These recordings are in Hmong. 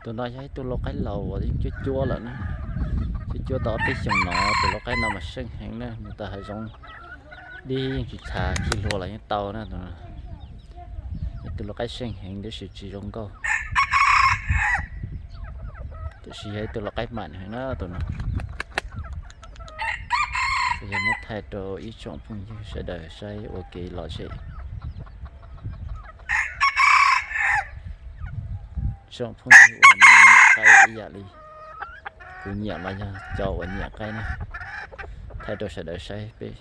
Tus no yog ib tug lau qaib laus uas yeej cuab cuab lawm na. Cuab cuab tau ob peb xyoos no, tus lau qaib no mas seej heev na, mus tau hav zoov dib yeej tsis txhas, khi hlua los yeej tau na tus no. Ib tug lau qaib seej heev tab sis tsis zoo nkauj, tab sis yog ib tug lau qaib mam heev na tus no. Yog muab thaij rau ib tsoom phooj ywg sawv daws saib ua kev lom zem. Tsoom phooj ywg uas nyiam qaib ib yam li kuv nyiam los yog cov uas nyiam qaib na, thaij rau sawv daws saib peb.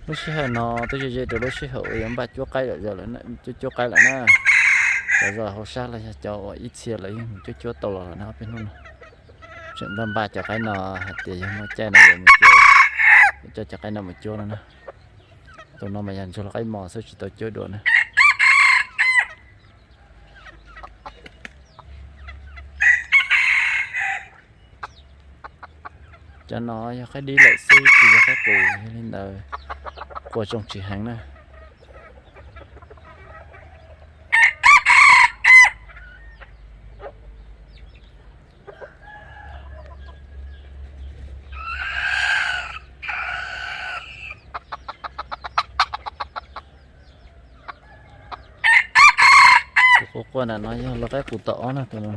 Lub sij hawm no twb ze ze rau lub sij hawm uas yuav npaj cuab qaib lawm, cuab cuab qaib lawm na. Cov zos hauv sab los yog cov uas ib txhia lawv yeej mus cuab cuab tau los lawm na ob peb hnub no. Tseem npaj npaj cov qaib no hais tias yog muaj caij no yuav mus cuab, yuav coj cov qaib no mus cuab no na. Tus no mas yog ntsuag lau qaib mos xwb tsis tau cuab dua na. Cov no yog qaib dib lawm xwb tsis yog qaib qus, yog li ntawd qua zoo tsis heev na. Tus quaj quaj ntawm no yog lau qaib qus tom ob na tus no.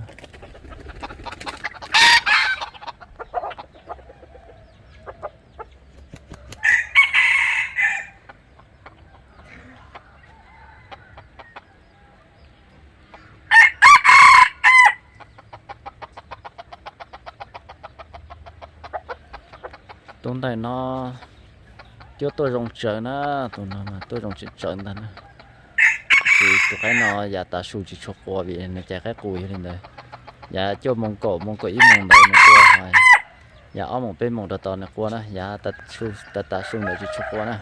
Tus ntawm no cuab tuaj zoo tsawv na, tus no mas tuaj zoo tsawv tsawv ntag na. Tab sis tus qaib no yav tav su tsis tshua qua vim nws cais qaib qus yog li ntawd. Yav cuaj moos kaum moos kaum ib moos ntawd nws qua, yav ob moos peb moos rau tod nws qua na, yav tav tav su ntawd tsis tshua qua na.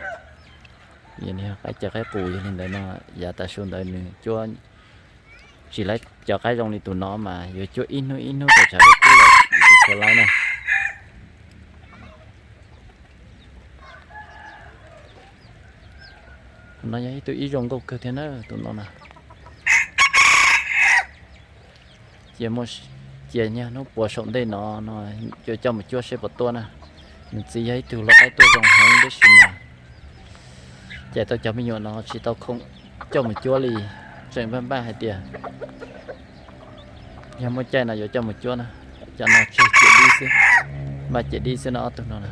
Vim nws yog qaib cais qaib qus yog li ntawd no, yav tav su ntawd nws cuab tsis laib cov qaib zoo li tus no mas yuav cuab ib hnub ib hnub tau tshav kub kub lawm tsis tshua laib na. Tus no yog ib tug ib zoo nkauj kawg thiab na tus no na. Cia, cia nyag hnub puas saum ntej no no yuav coj mus cuab seb puas tuaj na. Nws txiv yog ib tug lau qaib tuaj zoo heev tab sis mas cais tau cov me nyuam no tsis tau khoom coj mus cuab li. Tseem npaj npaj hais tias yog muaj caij no yuav coj mus cuab na. Cov no tseg ciam dib xwb, npaj ciam dib xwb no ob tug no na.